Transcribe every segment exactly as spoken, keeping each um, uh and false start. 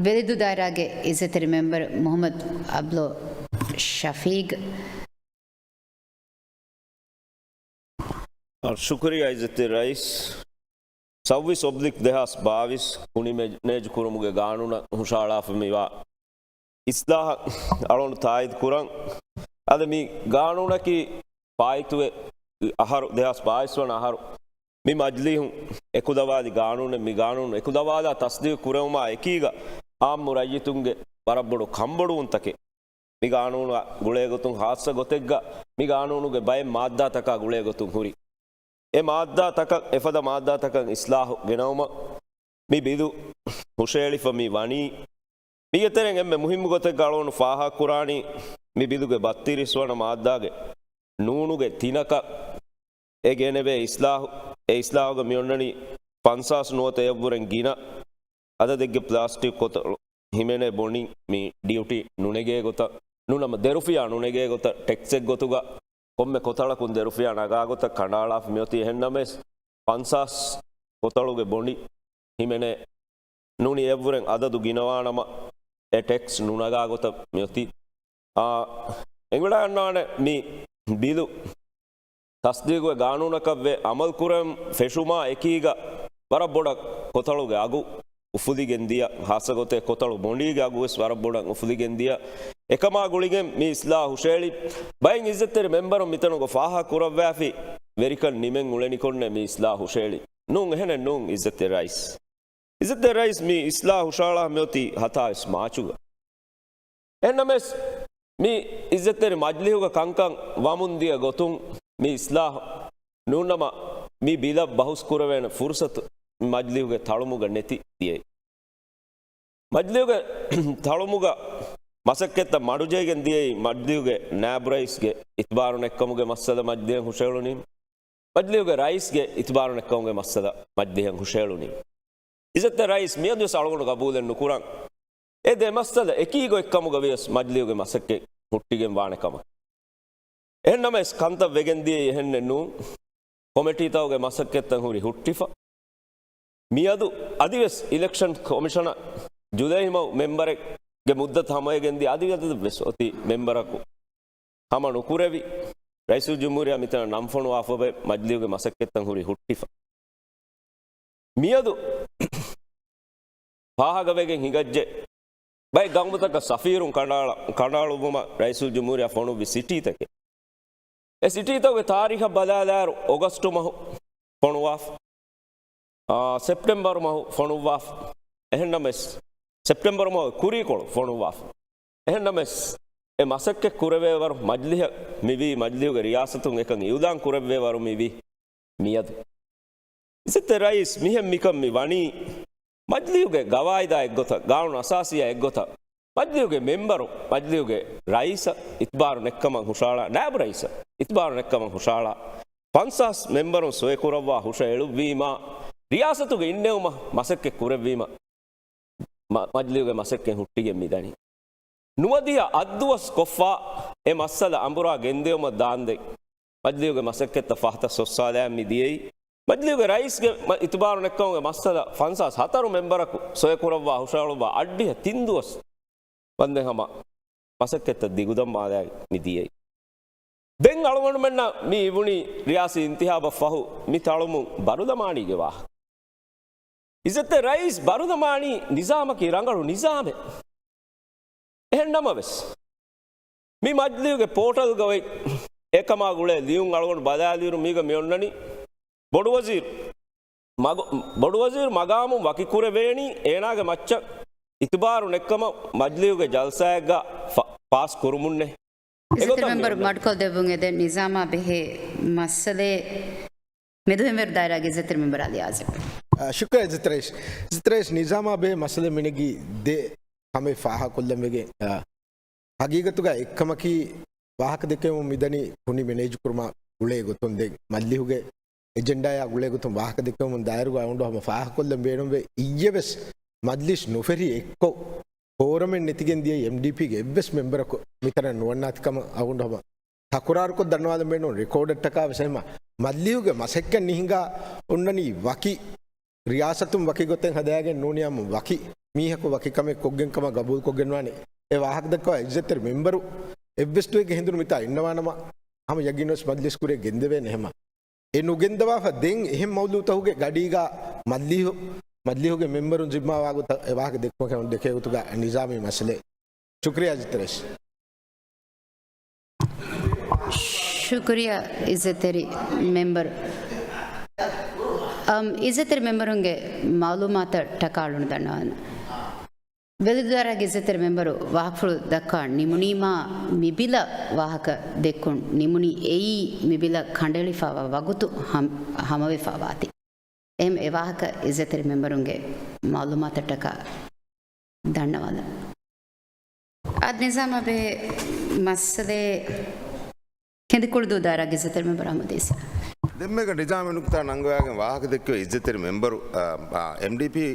ވެލިދޫ ދާއިރާގެ އިއްޒަތްތެރި މެމްބަރު މުޙައްމަދު އަބްދުﷲ ޝަފީޤް. ޝުކުރިއްޔާ އިއްޒަތްތެރި ރައީސް. ސައުވީސް އޮބްލިކް ދެހާސް ބާވީސް ކުނި މެ-، މެނޭޖު ކުރުމުގެ ގާނޫނަށް ހުށަހަޅާފަ މިވާ އިސްލާހަށް އަޅުގަނޑު ތާއީދު ކުރަން. އަދި މި ގާނޫނަކީ ފާއިތުވެ އަހަރު، ދެހާސް ބާވީސް ވަނަ އަހަރު މި މަޖްލީހުން އެކުލަވާލި ގާނޫނެއް. މި ގާނޫނު އެކުލަވާލާ ތަސްދީގު ކުރެވުމާ އެކީގަ އާއްމު ރައްޔިތުންގެ ވަރަށް ބޮޑު ކަންބޮޑުވުންތަކެއް މި ގާނޫނާ ގުޅޭގޮތުން، ޚާއްޞަ ގޮތެއްގަ މި ގާނޫނުގެ ބައެއް މާއްދާތަކާ ގުޅޭގޮތުން ހުރި. އެ މާއްދާތަކަށް، އެފަދަ މާއްދާތަކަށް އިސްލާހު ގެނައުމަށް މި ބިލު ހުށައެޅިފަ މި ވަނީ. މީގެ ތެރެއިން އެންމެ މުހިއްމު ގޮތެއްގަ އަޅުގަނޑު ފާހަގަކުރާނީ، މި ބިލުގެ ބައްތިރީސް ވަނަ މާއްދާގެ ނޫނުގެ ތިނަކަށް އެ ގެނެވޭ އިސްލާހު، އެ އިސްލާހުގަ މި އޮންނަނީ ފަންސާސް ނުވަތަ އެއަށްވުރެން ގިނަ އަދަދެއްގެ ޕްލާސްޓިކް ކޮތަޅު ހިމެނޭ ބޮނޑިން މި ޑިއުޓީ ނުނެގޭ ގޮތަށް، ނުނަމަ ދެރުފިޔާ ނުނެގޭ ގޮތަށް ޓެކްސެއް ގޮތުގަ ކޮންމެ ކޮތަޅަކުން ދެރުފިޔާ ނަގާ ގޮތަށް ކަނޑައަޅާފަ މިއޮތީ. އެހެންނަމަވެސް، ފަންސާސް ކޮތަޅުގެ ބޮނޑި ހިމެނޭ ނޫނީ އެއަށްވުރެން އަދަދު ގިނަވާނަމަ، އެ ޓެކްސް ނުނަގާ ގޮތަށް މިއޮތީ. އާ، އެނގިވަޑައިގަންނަވާނެ މި ބިލު ތަސްދީގުވެ ގާނޫނަކަށްވެ އަމަލުކުރަން ފެށުމާ އެކީގަ، ވަރަށް ބޮޑަށް ކޮތަޅުގެ އަގު އުފުލިގެން ދިޔަ، ހާއްސަގޮތެއް ކޮތަޅު ބޮނޑީގެ އަގުވެސް ވަރަށް ބޮޑަށް އުފުލިގެން ދިޔަ. އެކަމާ ގުޅިގެން މި އިސްލާހު ހުށައެޅި. ބައެއް އިއްޒަތްތެރި މެމްބަރުން މިތަނުގަ ފާހަގަ ކުރައްވާފި، ވެރިކަން ނިމެން އުޅެނިކޮށްނެ މި އިސްލާހު ހުށައެޅި. ނޫން، އެހެނެއް ނޫން އިއްޒަތްތެރި ރައީސް. އިއްޒަތްތެރި ރައީސް، މި އިސްލާހު ހުށަހަޅާ މިއޮތީ ހަތާވީސް މާޗުގަ. އެހެންނަމަވެސް، މި އިއްޒަތްތެރި މަޖްލިހުގަ ކަންކަން ވަމުން ދިޔަ ގޮތުން މި އިސްލާހު ނޫންނަމަ، މި ބިލަށް ބަހުސް ކުރެވޭނެ ފުރުސަތު މި މަޖްލިހުގެ ތަޅުމުގަ ނެތި ދިޔައީ. މަޖްލިހުގެ ތަޅުމުގަ މަސައްކަތްތައް މަޑުޖެހިގެން ދިޔައީ މަޖްލިހުގެ ނާއިބު ރައީސްގެ އިތުބާރު ނެއްކަމުގެ މައްސަލަ މަޖްލިހަށް ހުށައެޅުނީމަ. މަޖްލިހުގެ ރައީސްގެ އިތުބާރު ނެއްކަމުގެ މައްސަލަ މަޖްލިހަށް ހުށައެޅުނީ. އިއްޒަތްތެރި ރައީސް މިއަދުވެސް އަޅުގަނޑު ގަބޫލެއް ނުކުރަން. އެ ދެ މައްސަލަ އެކީ ގޮތްކަމުގަ ވިޔަސް މަޖްލިހުގެ މަސައްކަތް ހުއްޓިގެން ވާނެ ކަމަށް. އެހެންނަމަވެސް ކަންތައް ވެގެން ދިޔައީ އެހެންނެއް ނޫން. ކޮމިޓީތަކުގެ މަސައްކަތްތައް ހުރި ހުއްޓިފަ. މިއަދު އަދިވެސް އިލެކްޝަން ކޮމިޝަނަށް ޖުލައިމަހު މެމްބަރެއްގެ މުއްދަތު ހަމަވެގެން ދިޔަ އަދިވެސް އޮތީ މެމްބަރަކު ހަމަ ނުކުރެވި، ރައީސުލްޖުމްހޫރިއްޔާ މިތަނަށް ނަން ފޮނުވާފަ އޮތް މަޖްލިހުގެ މަސައްކަތްތައް ހުރި ހުއްޓިފަ. މިއަދު ފާހަގަވެގެން ހިނގައްޖެ، ބައެއް ގައުމުތަކަށް ސަފީރުން ކަނޑައަޅަ-، ކަނޑައަޅުއްވުމަށް ރައީސުލްޖުމްހޫރިއްޔާ ފޮނުއްވި ސިޓީތަކެއް. އެ ސިޓީތަކުގެ ތާރީޚަށް ބަލާލާއިރު އޮގަސްޓު މަހު ފޮނުވާފަ. އާ، ސެޕްޓެމްބަރު މަހު ފޮނުއްވާފަ. އެހެންނަމަވެސް، ސެޕްޓެމްބަރު މަހު ކުރީކޮޅު ފޮނުއްވާފަ. އެހެންނަމަވެސް، އެ މަސައްކަތް ކުރެވޭވަރު މަޖްލިހަށް މިވީ، މަޖްލިހުގެ ރިޔާސަތުން އެކަން އިއުލާން ކުރެއްވޭވަރު މިވީ މިއަދު. އިއްޒަތްތެރި ރައީސް، މިހެން މިކަން މި ވަނީ، މަޖްލިހުގެ ގަވާއިދާ އެއްގޮތަށް، ގާނޫނު އަސާސީއާ އެއްގޮތަށް، މަޖްލިހުގެ މެމްބަރު، މަޖްލިހުގެ ރައީސަށް އިތުބާރު ނެއްކަމަށް ހުށަހަޅާ، ނާއިބު ރައީސަށް އިތުބާރު ނެއްކަމަށް ހުށަހަޅާ، ފަންސާސް މެމްބަރުން ސޮއެކުރައްވާ ހުށަހެޅުއްވީމާ، ރިޔާސަތުގެ އިންނެވުމަށް މަސައްކަތް ކުރެއްވީމަ، މަ-، މަޖްލިހުގެ މަސައްކަތް ހުއްޓިގެން މިދަނީ. ނުވަދިހަ އައްދުވަސް ކޮށްފަ އެ މައްސަލަ އަނބުރާ ގެންދިޔުމަށް ދާންދެން، މަޖްލިހުގެ މަސައްކަތްތައް ފަހަތަށް ސޮއްސާލައި މި ދިޔައީ. މަޖްލިހުގެ ރައީސްގެ މަ-، އިތުބާރު ނެއްކަމުގެ މައްސަލަ ފަންސާސް ހަތަރު މެމްބަރަކު ސޮއެކުރައްވާ ހުށަހަޅުއްވާ އަށްޑިހަ ތިން ދުވަސް ވަންދެން ހަމަ މަސައްކަތްތައް ދިގުދަން މާލައި މި ދިޔައީ. ދެން އަޅުގަނޑުމެންނަށް މި އިވުނީ ރިޔާސީ އިންތިހާބަށް ފަހު މި ތަޅުމުން ބަރުލަމާނީގެ ވާހަކަ. އިއްޒަތްތެރި ރައީސް، ބަރުލަމާނީ ނިޒާމަކީ ރަނގަޅު ނިޒާމެއް. އެހެން ނަމަވެސް، މި މަޖްލިހުގެ ޕޯޓަލްގަ އޮތް އެކަމާ ގުޅޭ ލިޔުން އަޅުގަނޑު ބަލާލިއިރު މީގަ މި އޮންނަނީ ބޮޑުވަޒީރު މަގ-، ބޮޑުވަޒީރު މަގާމުން ވަކިކުރެވޭނީ އޭނާގެ މައްޗަށް އިތުބާރު ނެއްކަމަށް މަޖްލިހުގެ ޖަލްސާއެއްގަ ފަ-، ފާސް ކުރުމުންނޭ. އިއްޒަތްތެރި މެމްބަރު މަޑުކޮށްދެއްވުން އެދެން ނިޒާމާ ބެހޭ މައްސަލައެއް މެދުހެންވެރި ދާއިރާގެ އިއްޒަތްތެރި މެމްބަރ އަލީ އާޒިމް. އާ، ޝުކުރިއްޔާ އިއްޒަތްތެރި ރައީސް. އިއްޒަތްތެރި ރައީސް، ނިޒާމާ ބެހޭ މައްސަލަ މިނެގީ ދެ ހަމަ ފާހަގަކޮށްލަން ވެގެން، އާ، ހަގީގަތުގަ އެއްކަމަކީ ވާހަކަ ދެކެވުމުން މިދަނީ ކުނި މެނޭޖު ކުރުމާ ގުޅޭ ގޮތުން ދެން މަޖްލިހުގެ އެޖެންޑާއާ ގުޅޭ ގޮތުން ވާހަކަ ދެކެވުމުން ދާއިރުގަ އަޅުގަނޑު ހަމަ ފާހަގަކޮށްލަން ބޭނުންވޭ. އިއްޔެވެސް މަޖްލިސް ނުފެށި އެއްކޮށް ކޯރަމެއް ނެތިގެން ދިޔައީ އެމްޑީޕީގެ އެއްވެސް މެމްބަރަކު މިތަނަށް ނުވަންނާތި ކަމަށް އަޅުގަނޑު ހަމަ ތަކުރާރުކޮށް ދަންނަވާލަން ބޭނުން. ރެކޯޑަށްޓަކާ ވެސް ހަމަ މަޖްލިހުގެ މަސައްކަތް ނިހިނގާ އޮންނަނީ ވަކި ރިޔާސަތުން ވަކި ގޮތެއް ހަދާގެން ނޫނީ ހަމަ ވަކި މީހަކު ވަކި ކަމެއް ކޮށްގެން ކަމަށް ގަބޫލު ކޮށްގެންވާނެ. އެ ވާހަކަ ދައްކަވާ އިއްޒަތްތެރި މެމްބަރު އެއްވެސް ދުވަހެއްގެ ހެނދުނު މިތާ އިންނަވާނަމަ، ހަމަ ޔަގީންވެސް މަޖްލިސް ކުރިއަށް ގެންދެވޭނެ ހަމަ. އެ ނުގެންދަވާފަ ދެން އެހެން މައުޟޫޢުތަކުގެ ގަޑީގަ މަޖްލީހު، މަޖްލީހުގެ މެމްބަރުން ޒިންމާވާ ގޮތަށް އެ ވާހަކަ ދެއްކުމަކީ ދެކޭ ގޮތުގަ ނިޒާމީ މައްސަލައެއް. ޝުކުރިއްޔާ އިއްޒަތްތެރި ރައީސް. ޝުކުރިއްޔާ އިއްޒަތްތެރި މެމްބަރު. އަމް، އިއްޒަތްތެރި މެމްބަރުންގެ މައުލޫމާތަށް ޓަކާ އަޅުގަނޑު ދަންނަވާނަން. ވެލިދު ދާއިރާގެ އިއްޒަތްތެރި މެމްބަރު ވާހަކަފުޅު ދައްކާ ނިމުނީމާ މި ބިލަށް ވާހަކަ ދެއްކުން ނިމުނީ އެއީ މި ބިލަށް ކަނޑައެޅިފައިވާ ވަގުތު ހަމަ-، ހަމަވެފައިވާތީ. އެހެން އެ ވާހަކަ އިއްޒަތްތެރި މެމްބަރުންގެ މައުލޫމާތަށްޓަކާ ދަންނަވާލަން. އަދި ނިޒާމާ ބެހޭ މައްސަލައެއް ކެނދިކުޅުދޫ ދާއިރާގެ އިއްޒަތްތެރި މެމްބަރު އަޙްމަދު އީސާ. ދެންމެގަ ނިޒާމީ ނުކުތާ ނަންގަވާގެން ވާހަކަ ދެއްކެވި އިއްޒަތްތެރި މެމްބަރު، އާ، އާ، އެމްޑީޕީ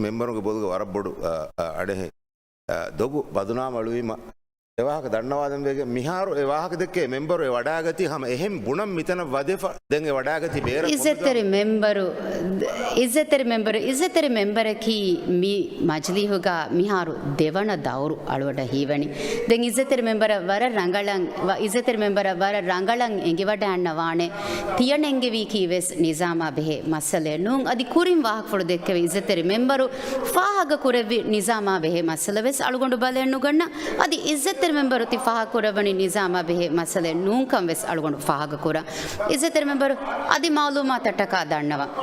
މެމްބަރުގެ ބޮލުގަ ވަރަށް ބޮޑު، އާ، އާ، އަޑެއް، އާ، ދޮގު ބަދުނާމަ އަޅުވީމަ، އެ ވާހަކަ ދަންނަވާދެން ވެގެން މިހާރު އެ ވާހަކަ ދެއްކޭ މެމްބަރު އެ ވަޑާގަތީ ހަމަ އެހެން ބުނަން މިތަނަށް ވަދެފަ ދެން އެ ވަޑާގަތީ ބޭރަށް އިއްޒަތްތެރި މެމްބަރު، އިއްޒަތްތެރި މެމްބަރު، އިއްޒަތްތެރި މެމްބަރަކީ މި މަޖިލީހުގަ މިހާރު ދެވަނަ ދައުރު އަޅުގަނޑަށް ހީވަނީ. ދެން އިއްޒަތްތެރި މެމްބަރަށް ވަރަށް ރަނގަޅަށް، ވަ-، އިއްޒަތްތެރި މެމްބަރަށް ވަރަށް ރަނގަޅަށް އެނގިވަޑައިގަންނަވާނެ. ތިޔަ ނެންގެވީކީ ވެސް ނިޒާމާ ބެހޭ މައްސަލައެއް ނޫން. އަދި ކުރިން ވާހަކަފުޅު ދެއްކެވި އިއްޒަތްތެރި މެމްބަރު ފާހަގަ ކުރެއްވި ނިޒާމާ ބެހޭ މައްސަލަ ވެސް އަޅުގަނޑު ބަލައެއް ނުގަންނަ. އަދި އިއްޒަތްތެރި މެމްބަރު ތި ފާހަގަ ކުރައްވަނީ ނިޒާމާ ބެހޭ މައްސަލައެއް ނޫންކަން ވެސް އަޅުގަނޑު ފާހަގަ ކުރަން. އިއްޒަތްތެރި މެމްބަރު އަދި މައުލޫމާތަށްޓަކާ ދަންނަވަން.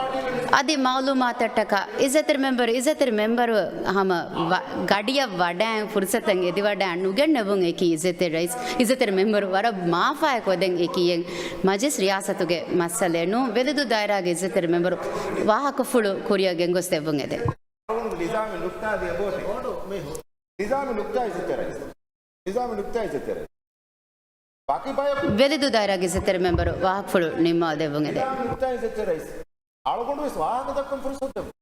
އަދި މައުލޫމާތަށްޓަކާ އިއްޒަތްތެރި މެމްބަރު، އިއްޒަތްތެރި މެމްބަރު ހަމަ ވަ-، ގަޑިއަށް ވަޑައިން ފުރުސަތަށް އެދިވަޑައި ނުގެންނެވުން އެކީ އިއްޒަތްތެރި ރައީސް، އިއްޒަތްތެރި މެމްބަރު ވަރަށް މާފާއެއް ކޮށްދެން އެކީ އެ މަޖިލިސް ރިޔާސަތުގެ މައްސަލައެއް ނޫން. ވެލިދޫ ދާއިރާގެ އިއްޒަތްތެރި މެމްބަރު ވާހަކަފުޅު ކުރިއަށް ގެންގޮސްދެއްވުން އެދެން. ނިޒާމީ ނުކްތާ ދިޔަ ބޯތި. ނިޒާމީ ނުކްތާ އިއްޒަތްތެރި ރައީސް. ނިޒާމީ ނުކްތާ އިއްޒަތްތެރި ރައީސް. ވެލިދޫ ދާއިރާގެ އިއްޒަތްތެރި މެމްބަރު ވާހަކަފުޅު ނިންމާލަދެއްވުން އެދެން. އަޅުގަނޑުވެސް ވާހަކަ ދައްކަން ފުރުސަތު ދެއްވުން.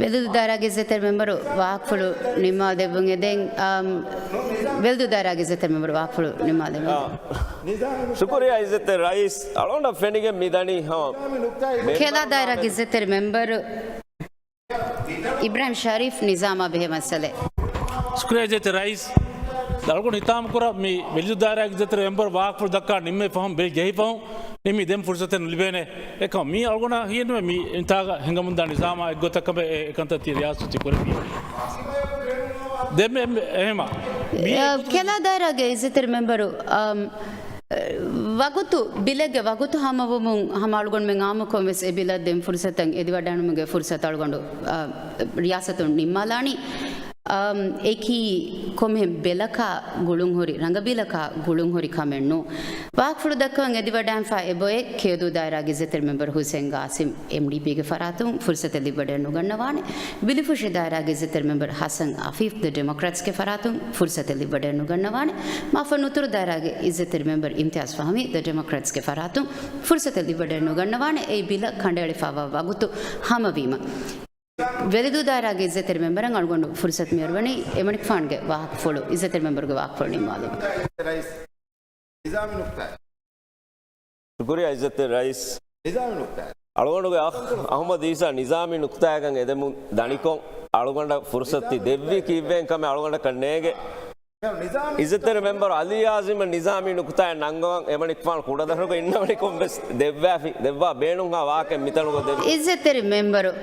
ވެލިދޫ ދާއިރާގެ އިއްޒަތްތެރި މެމްބަރު ވާހަކަފުޅު ނިންމާލަދެއްވުން އެދެން. އާ، ވެލިދޫ ދާއިރާގެ އިއްޒަތްތެރި މެމްބަރު ވާހަކަފުޅު ނިންމާލަދެއްވުން. ޝުކުރިއްޔާ އިއްޒަތްތެރި ރައީސް. އަޅުގަނޑަށް ފެނިގެން މި ދަނީ ހަމަ ކެލާ ދާއިރާގެ އިއްޒަތްތެރި މެމްބަރު އިބްރާހިމް ޝަރީފް ނިޒާމާ ބެހޭ މައްސަލައެއް. ޝުކުރިއްޔާ އިއްޒަތްތެރި ރައީސް. އަޅުގަނޑު ހިތާމަކުރާ މި ވެލިދޫ ދާއިރާގެ އިއްޒަތްތެރި މެމްބަރު ވާހަކަފުޅު ދައްކާ ނިންމި ފަހުން ބެލް ޖެހި ފަހުން ނިންމީ ދެން ފުރުސަތެއް ނުލިބޭނެ. އެކަމަކު މީ އަޅުގަނޑަށް ހީވެން މި އިންތިހާގަ ހިނގަމުންދާ ނިޒާމާ އެއްގޮތަށް ކަމެއް އެ-، އެކަންތައް ތި ރިޔާސަތު ކުރެއްވި. ދެން މި-، އެ-، އެހެމަ. މި އެ، ކެލާ ދާއިރާގެ އިއްޒަތްތެރި މެމްބަރު، އަމް، ވަގުތު، ބިލެއްގެ ވަގުތު ހަމަވުމުން ހަމަ އަޅުގަނޑުމެން އާއްމުކޮށް ވެސް އެ ބިލަށް ދެން ފުރުސަތަށް އެދިވަޑައިގަންނަވުމުގެ ފުރުސަތު އަޅުގަނޑު، އަ، ރިޔާސަތުން ނިންމާލާނީ. އަމް، އެކީ ކޮންމެހެން ބެލަކާ ގުޅުންހުރި، ރަނގަބީލަކާ ގުޅުންހުރި ކަމެއް ނޫން. ވާހަކަފުޅު ދައްކަވަން އެދިވަޑައިގެންފަ އެބޮއެ ކެޔޮދޫ ދާއިރާގެ އިއްޒަތްތެރި މެމްބަރު ހުސެން ގާސިމް އެމްޑީޕީގެ ފަރާތުން ފުރުސަތެއް ލިބިވަޑައި ނުގަންނަވާނެ. ބިލިފުށި ދާއިރާގެ އިއްޒަތްތެރި މެމްބަރު ހަސަން އަފީފް ދަ ޑެމޮކްރެޓްސްގެ ފަރާތުން ފުރުސަތެއް ލިބިވަޑައި ނުގަންނަވާނެ. މަފަން އުތުރު ދާއިރާގެ އިއްޒަތްތެރި މެމްބަރު އިމްތިޔާޒް ފަހުމީ ދަ ޑެމޮކްރެޓްސްގެ ފަރާތުން ފުރުސަތެއް ލިބިވަޑައި ނުގަންނަވާނެ. އެއީ ބިލަށް ކަނޑައެޅިފައިވާ ވަގުތު ހަމަވީމަ. ވެލިދޫ ދާއިރާގެ އިއްޒަތްތެރި މެމްބަރަށް އަޅުގަނޑު ފުރުސަތު މިއޮރުވަނީ އެމަނިކުފާނުގެ ވާހަކަފުޅު، އިއްޒަތްތެރި މެމްބަރުގެ ވާހަކަފުޅު ނިންމާލުމަށް. ނިޒާމީ ނުކްތާ. ޝުކުރިއްޔާ އިއްޒަތްތެރި ރައީސް. ނިޒާމީ ނުކްތާ. އަޅުގަނޑުގެ އަޚް އަޙްމަދު އީސާ ނިޒާމީ ނުކްތާއަކަށް އެދެމުން ދަނިކޮށް، އަޅުގަނޑަށް ފުރުސަތު ދެއްވީ ކީއްވެގެން ކަމެއް އަޅުގަނޑަކަށް ނޭނގެ. އިއްޒަތްތެރި މެމްބަރު އަލީ އާޒިމަށް ނިޒާމީ ނުކުތާއެއް ނަންގަވަން އެމަނިކުފާނު ކުޑަދޮރުގަ އިންނަ މަނިކުން ވެސް ދެއްވާފި، ދެއްވާ ބޭނުންހާ ވާހަކައެއް މިތަނުގަ ދެއްވި. އިއްޒަތްތެރި މެމްބަރު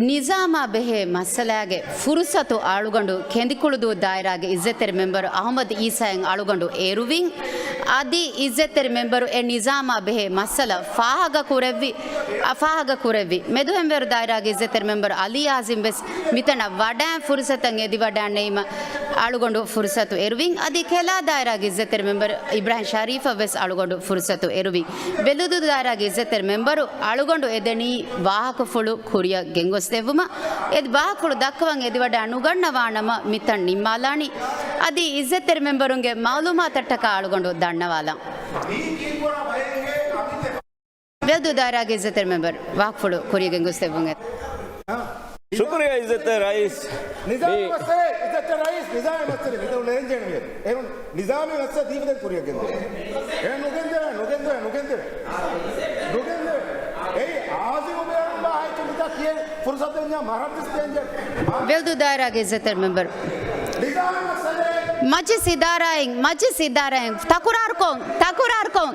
ނިޒާމާ ބެހޭ މައްސަލާގެ ފުރުސަތު އަޅުގަނޑު ކެނދިކުޅުދޫ ދާއިރާގެ އިއްޒަތްތެރި މެމްބަރު އަޙްމަދު އީސާއަށް އަޅުގަނޑު އެރުވިން. އަދި އިއްޒަތްތެރި މެމްބަރު އެ ނިޒާމާ ބެހޭ މައްސަލަ ފާހަގަ ކުރެއްވި، އަ، ފާހަގަ ކުރެއްވި. މެދުހެންވޭރު ދާއިރާގެ އިއްޒަތްތެރި މެމްބަރު އަލީ އާޒިމް ވެސް މިތަނަށް ވަޑައިން ފުރުސަތަށް އެދިވަޑައިންނެވީމަ އަޅުގަނޑު ފުރުސަތު އެރުވިން. އަދި ކެލާ ދާއިރާގެ އިއްޒަތްތެރި މެމްބަރު އިބްރާހިމް ޝަރީފަށް ވެސް އަޅުގަނޑު ފުރުސަތު އެރުވި. ވެލިދޫ ދާއިރާގެ އިއްޒަތްތެރި މެމްބަރު އަޅުގަނޑު އެދެނީ ވާހަކަފުޅު ކުރިއަށް ގެންގޮސްދެއްވުމަށް. އެ ވާހަކަފުޅު ދައްކަވަން އެދިވަޑައި ނުގަންނަވާނަމަ މިތަން ނިންމާލާނީ. އަދި އިއްޒަތްތެރި މެމްބަރުންގެ މައުލޫމާތަށްޓަކާ އަޅުގަނޑު ދަންނަވާލަން. ވެލިދޫ ދާއިރާގެ އިއްޒަތްތެރި މެމްބަރު ވާހަކަފުޅު ކުރިއަށް ގެންގޮސްދެއްވުން އެދެން. ޝުކުރިއްޔާ އިއްޒަތްތެރި ރައީސް. ނިޒާމީ މައްސަލައެއް، އިއްޒަތްތެރި ރައީސް، ނިޒާމީ މައްސަލައެއް، މިތަނުން ނެރެންޖެހޭނެ މިއަދު. އެހެން ނިޒާމީ މައްސަލަ ދީފަދަ ކުރިއަށް ގެންދެވޭ. އެ ނުގެންދެވޭ، ނުގެންދެވޭ، ނުގެންދެވޭ. ނުގެންދެވޭ. އެއީ އާޒިމު ބޭނުންބާ ވެލްދޫ ދާއިރާގެ އިއްޒަތްތެރި މެމްބަރު. މަޖިލިސް އިދާރާއިން، މަޖިލިސް އިދާރާއިން ތަކުރާރުކޮށް، ތަކުރާރުކޮށް،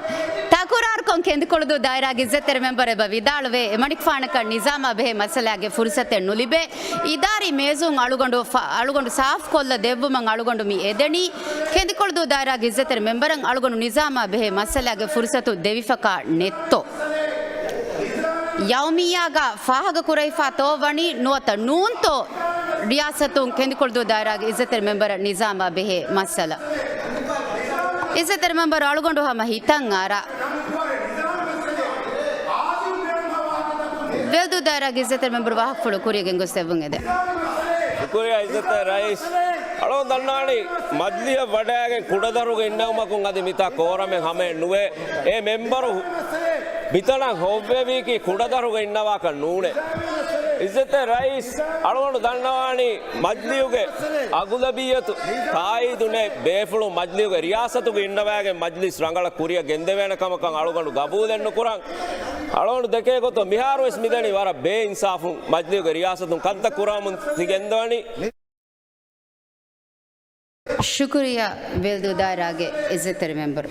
ތަކުރާރުކޮށް ކެނދިކުޅުދޫ ދާއިރާގެ އިއްޒަތްތެރި މެމްބަރު އެބަ ވިދާޅުވޭ، އެމަނިކުފާނަކަށް ނިޒާމާ ބެހޭ މައްސަލާގެ ފުރުސަތެއް ނުލިބޭ. އިދާރީ މޭޒުން އަޅުގަނޑު ފަ-، އަޅުގަނޑު ސާފުކޮށްލަ ދެއްވުމަށް އަޅުގަނޑު މި އެދެނީ. ކެނދިކުޅުދޫ ދާއިރާގެ އިއްޒަތްތެރި މެމްބަރަށް އަޅުގަނޑު ނިޒާމާ ބެހޭ މައްސަލާގެ ފުރުސަތު ދެވިފަކާ ނެތްތޯ؟ ޔައުމިއްޔާގަ ފާހަގަ ކުރެވިފާތޯ ވަނީ ނުވަތަ ނޫންތޯ؟ ރިޔާސަތުން ކެނދިކުޅުދޫ ދާއިރާގެ އިއްޒަތްތެރި މެމްބަރަށް ނިޒާމާ ބެހޭ މައްސަލަ. އިއްޒަތްތެރި މެމްބަރު އަޅުގަނޑު ހަމަ ހިތަށް އަރާ. ވެލްދޫ ދާއިރާގެ އިއްޒަތްތެރި މެމްބަރު ވާހަކަފުޅު ކުރިޔަށް ގެންގޮސް ދެއްވުން އެދެން. ޝުކުރިއްޔާ އިއްޒަތްތެރި ރައީސް. އަޅުގަނޑު ދަންނާނީ މަޖިލީހަށް ވަޑައިގެން ކުޑަދަރުގަ އިންނެވުމަކުން އަދި މިތާ ކޯރަމެއް ހަމައެއް ނުވޭ. އެ މެމްބަރު މިތަނަށް ހޮވެވީކީ ކުޑަދަރުގަ އިންނަވާކަށް ނޫނޭ. އިއްޒަތްތެރި ރައީސް، އަޅުގަނޑު ދަންނަވާނީ މަޖިލީހުގެ އަޣުލަބިއްޔަތު ތާއީދު ނެތް ބޭފުޅުން މަޖިލީހުގެ ރިޔާސަތުގަ އިންނަވައިގެން މަޖިލިސް ރަނގަޅަށް ކުރިއަށް ގެންދެވޭނެ ކަމަކަށް އަޅުގަނޑު ގަބޫލެއް ނުކުރަން. އަޅުގަނޑު ދެކޭ ގޮތަށް މިހާރުވެސް މިދަނީ ވަރަށް ބޭއިންސާފުން މަޖިލީހުގެ ރިޔާސަތުން ކަންތައް ކުރަމުން ތި ގެންދަވަނީ. ޝުކުރިއްޔާ ވެލްދޫ ދާއިރާގެ އިއްޒަތްތެރި މެމްބަރު.